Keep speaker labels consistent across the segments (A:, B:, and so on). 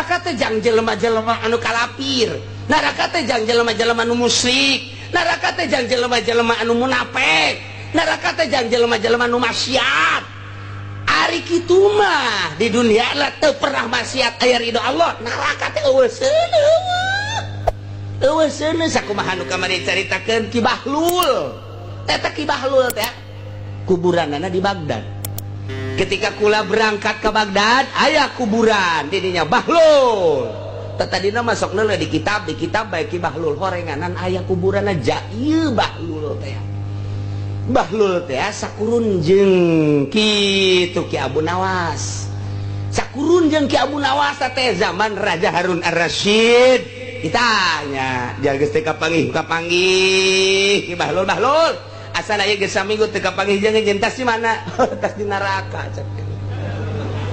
A: Neraka teh jang jelema-jelema anu kalapir, neraka teh jang jelema-jelema anu musyrik, neraka teh jang jelema-jelema anu munafik, neraka teh jang jelema-jelema anu maksiat. Ari kitu mah di dunia lah teu pernah maksiat aya ridho Allah, neraka teh eueuh seuneu. Eueuh seuneu sakumaha nu kamari caritakeun Ki Bahlul. Eta Ki Bahlul teh kuburanana di Baghdad. Ketika kula berangkat ke Baghdad, aya kuburan didinya Bahlul. Tadina masuk neuleuh di kitab bae Ki Bahlul horenganan aya kuburan aja ieu Bahlul teh. Bahlul teh sakurun jeung kitu Ki Abu Nawas. Sakurun jeung Ki Abu Nawas teh zaman Raja Harun Ar-Rasyid. Ditanya, geus teu kapanggih kapanggih Ki Bahlul Bahlul. Asal aya geus saminggu teu kapanggih jeung jeung tas di mana? Tas di neraka cek.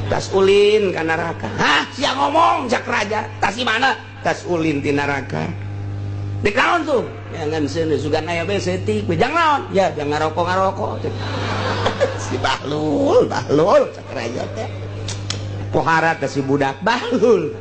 A: Tas ulin ka neraka. Hah, sia ngomong cak raja. Tas di mana? Tas ulin di neraka. Di naon tuh? Ya ngan seuneu sugan aya bae seutik. Jang naon? Ya jang ngarokok-ngarokok. Si Bahlul, Bahlul cak raja teh. Pohara teh si budak Bahlul.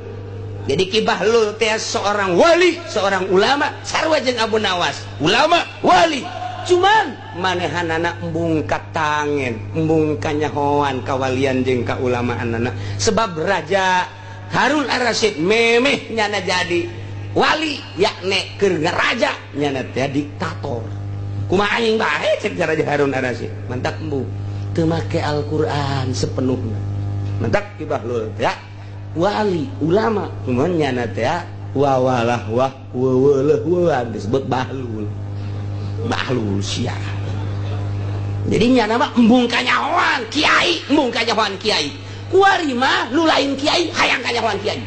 A: Jadi Ki Bahlul teh seorang wali, seorang ulama, sarua jeung Abu Nawas. Ulama, wali. Cuman manehanana embung katangen, embung kanyahoan kawalian jeung kaulamaanana. Sebab Raja Harun Ar-Rasyid memeh nyana jadi wali, yakni keur raja nyana teh diktator. Kumaha aing bae cek Raja Harun Ar-Rasyid. Mantak embung teu make Al-Qur'an sepenuhna. Mantak Ki Bahlul ya wali ulama cuman nyana teh wawalah wah weweleh disebut Bahlul. Bahlul sia. Jadi nyana mah embung kanyahoan kiai, embung kanyahoan kiai. Kuari mah nu lain kiai hayang kanyahoan kiai.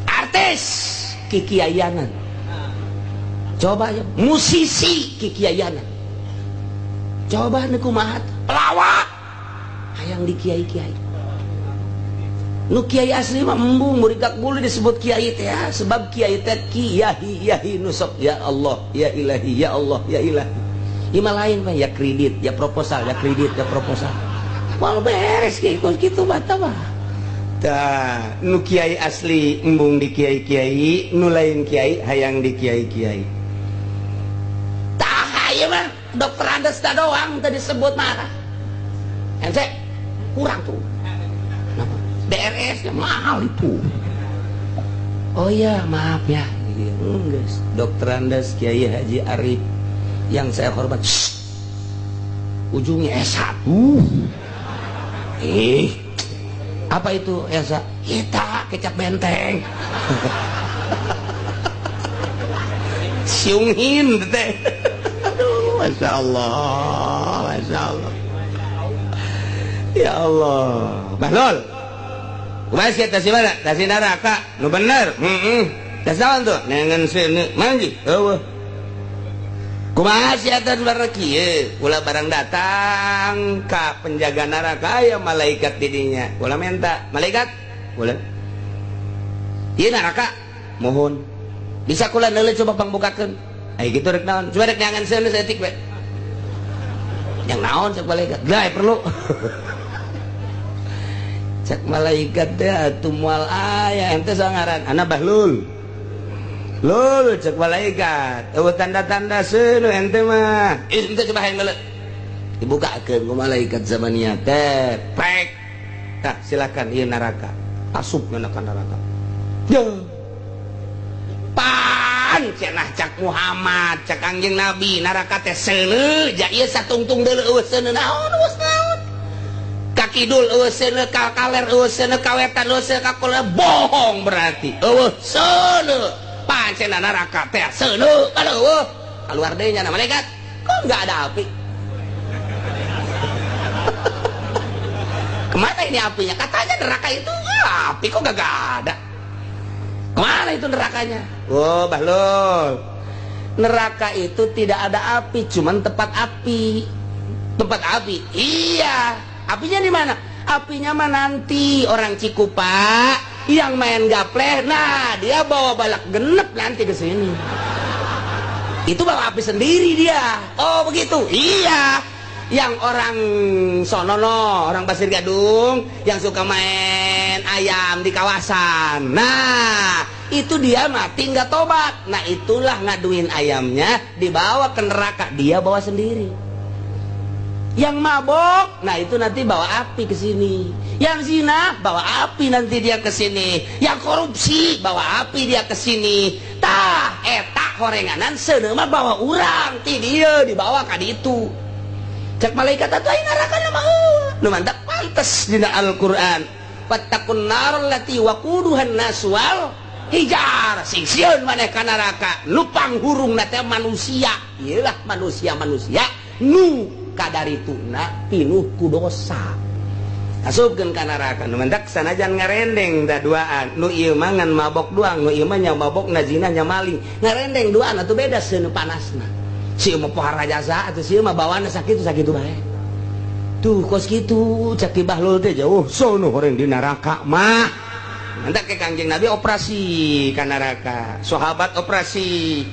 A: Artis kikiaianan. Coba ya musisi kikiaianan. Coba nu kumaha pelawak hayang di kiai-kiai. Nu kiai asli mah embung murid bulu disebut kiai teh ya, sebab kiai teh kiai yahi nusok ya Allah ya ilahi ya Allah ya ilahi. Ima lain mah ya kredit ya proposal ya kredit ya proposal. Moal beres kiai kitu bata mah. Tah nu kiai asli embung di kiai-kiai, nu lain kiai hayang di kiai-kiai. Tah ieu mah dokter Andes doang tadi disebut marah. Ente kurang tuh. DRS ya mahal itu. Oh iya maaf ya. Guys, Dokter Andes Kiai Haji Arif yang saya hormat. Shh. Ujungnya S1. Apa itu S1? Kita kecap benteng. Siungin teh. Aduh, Masya Allah, Masya Allah. Ya Allah. Bahlul. Kumaha sia tas mana? Tas neraka. Nu bener. Heeh. Tas naon tuh? Nengen seuneu. Manggih. Eueuh. Kumaha sia teh barang kieu? Ulah barang datang ka penjaga neraka aya malaikat di dinya. Ulah menta, malaikat. Ulah. Ieu neraka. Mohon. Bisa kula neuleuh coba pangbukakeun. Ai kitu rek naon? Coba rek neangan seuneu saeutik we. Yang naon cek malaikat? Lah perlu. Cek malaikat teh atuh moal aya ente sangaran ana Bahlul. Lul cek malaikat. Eueuh tanda-tanda seuneu ente mah. Ih ente coba hayang neuleuh. Dibukakeun ku malaikat zamannya teh. Prek. Tah silakan ieu neraka. Asup kana ka neraka. Duh. Pan cenah cak Muhammad, cak Kangjeng Nabi neraka teh seuneu, ja ieu satungtung deuleu eueuh seuneu naon eueuh naon. Ka kidul eueuh seuneu, ka kaler eueuh seuneu, ka wetan eueuh seuneu, ka kulon bohong berarti. Eueuh seuneu. Pancena neraka teh seuneu, aduh eueuh. Keluar deui nya malaikat. Kok enggak ada api? Kemana ini apinya? Katanya neraka itu api kok gak ada. Kemana itu nerakanya? Oh, Bahlul. Neraka itu tidak ada api, cuman tempat api. Tempat api. Iya. Apinya di mana? Apinya mah nanti orang Cikupa yang main gapleh, nah dia bawa balak genep nanti ke sini. Itu bawa api sendiri dia. Oh, begitu. Iya. Yang orang sonono, orang Pasir Gadung yang suka main ayam di kawasan. Nah, itu dia mati nggak tobat. Nah, itulah ngaduin ayamnya dibawa ke neraka, dia bawa sendiri. Yang mabok, nah itu nanti bawa api ke sini. Yang zina bawa api nanti dia ke sini. Yang korupsi bawa api dia ke sini. Tah eta horenganan seuneu mah bawa urang ti dieu dibawa ka ditu. Cek malaikat atuh aing neraka mah nu mantak pantes dina Al-Qur'an. Fattaqun nar allati waquduhan nas wal hijar. Sing sieun maneh ka neraka nu panghurungna teh manusia. Ieu lah manusia-manusia nu kadarituna pinuh ku dosa. Asupkeun ka neraka nu mantak sanajan ngarendeng da duaan. Nu ieu mah ngan mabok doang, nu ieu mah nya mabok na zina nya maling. Ngarendeng duaan atuh beda seuneu panasna. Si ieu mah pohara jasa atuh si ieu mah bawaanna sakitu-sakitu bae. Tuh kos kitu cek Ki Bahlul teh jauh sono horeng di neraka mah. Mantak ke Kangjeng Nabi operasi ka neraka, sahabat operasi,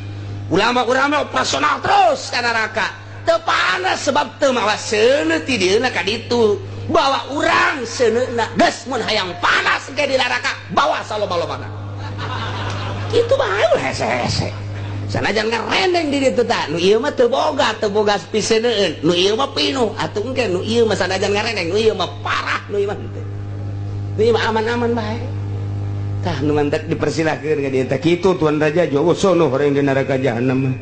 A: ulama-ulama operasional terus ka neraka. Teu panas sebab teu mawa seuneu ti dieuna ka ditu. Bawa urang seuneuna geus mun hayang panas ke di neraka bawa saloba-lobana. Kitu bae ulah hese-hese. Sanajan ngarendeng di ditu tah, nu ieu mah teu boga piseuneueun, nu ieu mah pinuh atuh engke nu ieu mah sanajan ngarendeng, nu ieu mah parah, nu ieu mah henteu. Nu ieu mah aman-aman bae. Tah nu mantak dipersilahkeun ka dieu teh kitu Tuan Raja jauh sono horeng di neraka jahanam.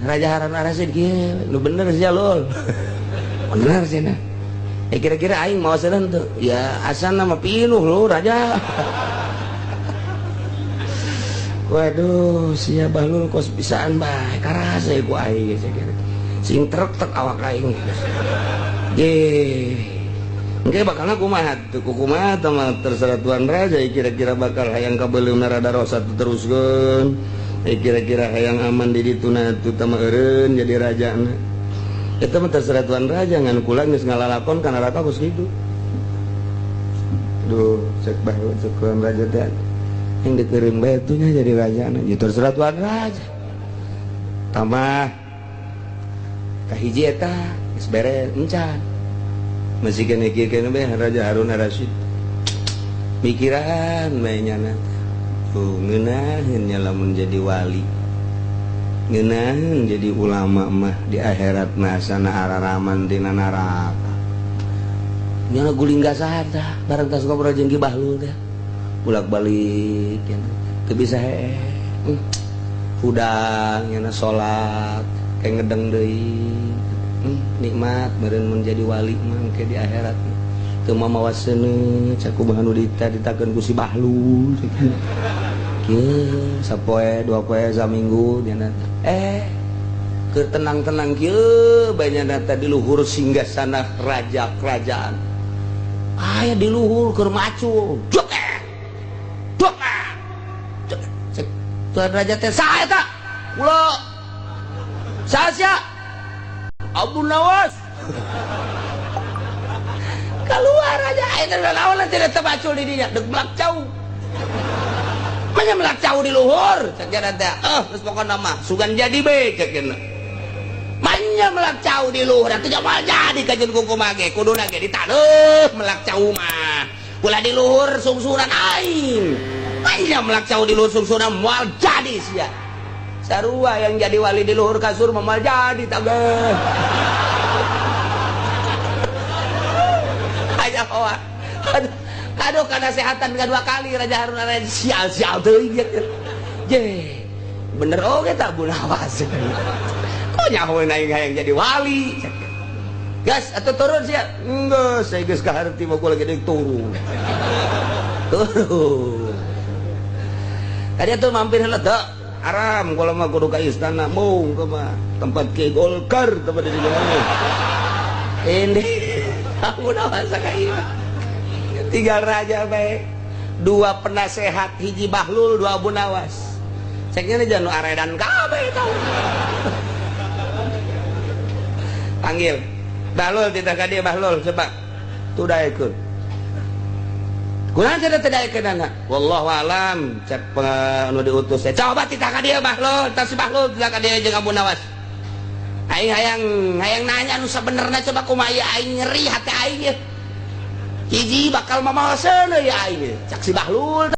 A: Raja Harun Ar-Rasyid kieu, nu bener sia lol. Bener sia na. Kira-kira aing mau seuneu teu? Ya asana mah pinuh lo raja. Waduh, sia Bahlul kos bisaan bae karasa ku aing geus kira. Sing trek tek awak aing. Ge. Engke bakalna kumaha tuh? Kumaha tah mah terserah Tuan Raja kira-kira bakal hayang kabeuleumna rada rosa teruskeun. Kira-kira hayang aman di dituna tuh tah mah eureun jadi rajana. Eta mah terserah Tuan Raja ngan kula geus ngalalakon ka neraka kos kitu. Duh, cek Bahlul cek Tuan Raja teh. Yang dikeureum bae tuh nya jadi rajana. Ya terserah Tuan Raja. Tambah kahiji eta geus beres encan. Masih kene kieu kene bae Raja Harun Ar-Rasyid. Mikiran bae nyana. Tuh ngeunaheun nya lamun jadi wali. Ngeunaheun jadi ulama mah di akhirat mah sana araraman tina neraka. Nyana guling gasahan tah bareng tas ngobrol jeung Ki Bahlul teh. Bolak-balik ya teu bisa hee. Hudang nyana salat kayak ngedeng deui. Nikmat meureun mun jadi wali mah engke di akhirat. Teu mamawa seuneu cak kumaha nu ditakeun ku si Bahlul. Kieu sapoe dua poe saminggu nyana keur tenang-tenang kieu bae nyana teh di luhur singgasana raja kerajaan. Aya di luhur keur macul. Jok. Cek Tuan Raja teh saha eta? Kula. Saha sia? Abu Nawas. Keluar aja aing teh naon teh teu bacul di dinya deuk melak cau. Manya melak cau di luhur cek dia teh. Geus pokona mah sugan jadi be cek dia. Manya melak cau di luhur atuh moal jadi kajeun kumaha ge kuduna ge ditaneuh melak cau mah. Ulah di luhur sungsunan aing. Manya melak cau di luhur sungsunan moal jadi sia. Sarua yang jadi wali di luhur kasur mah moal jadi tageh. Aja hoa. Aduh, aduh kanasehatan kedua kali Raja Harun Ar-Rasyid sial-sial teuing ge. Je. Bener oge tah Bu Nawas. Kok nyaho aing hayang jadi wali. Gas atau turun sia? Enggeus, saya geus kaharti mah gua lagi deuk turun. Turun. Tadi tuh mampir heula teu. Haram kalau mah kudu ka istana mung mah tempat ke Golkar tempat di mana. Ini aku udah masa ka ieu. Tinggal raja bae. Dua penasehat hiji Bahlul dua Abu Nawas. Ceknya nih jangan aredan kabeh tau. Panggil Bahlul tidak ka dia Bahlul coba. Tuh daekeun. Kunaon cenah teu daekeun anak? Wallahu alam cek anu diutus. Coba titah ka dia Bahlul, tah si Bahlul titah ka dia jeung Abu Nawas. Aing hayang nanya nu sabenerna coba kumaha aing nyeri hati aing ye. Hiji bakal mamawa seuneu ya aing, cak si Bahlul.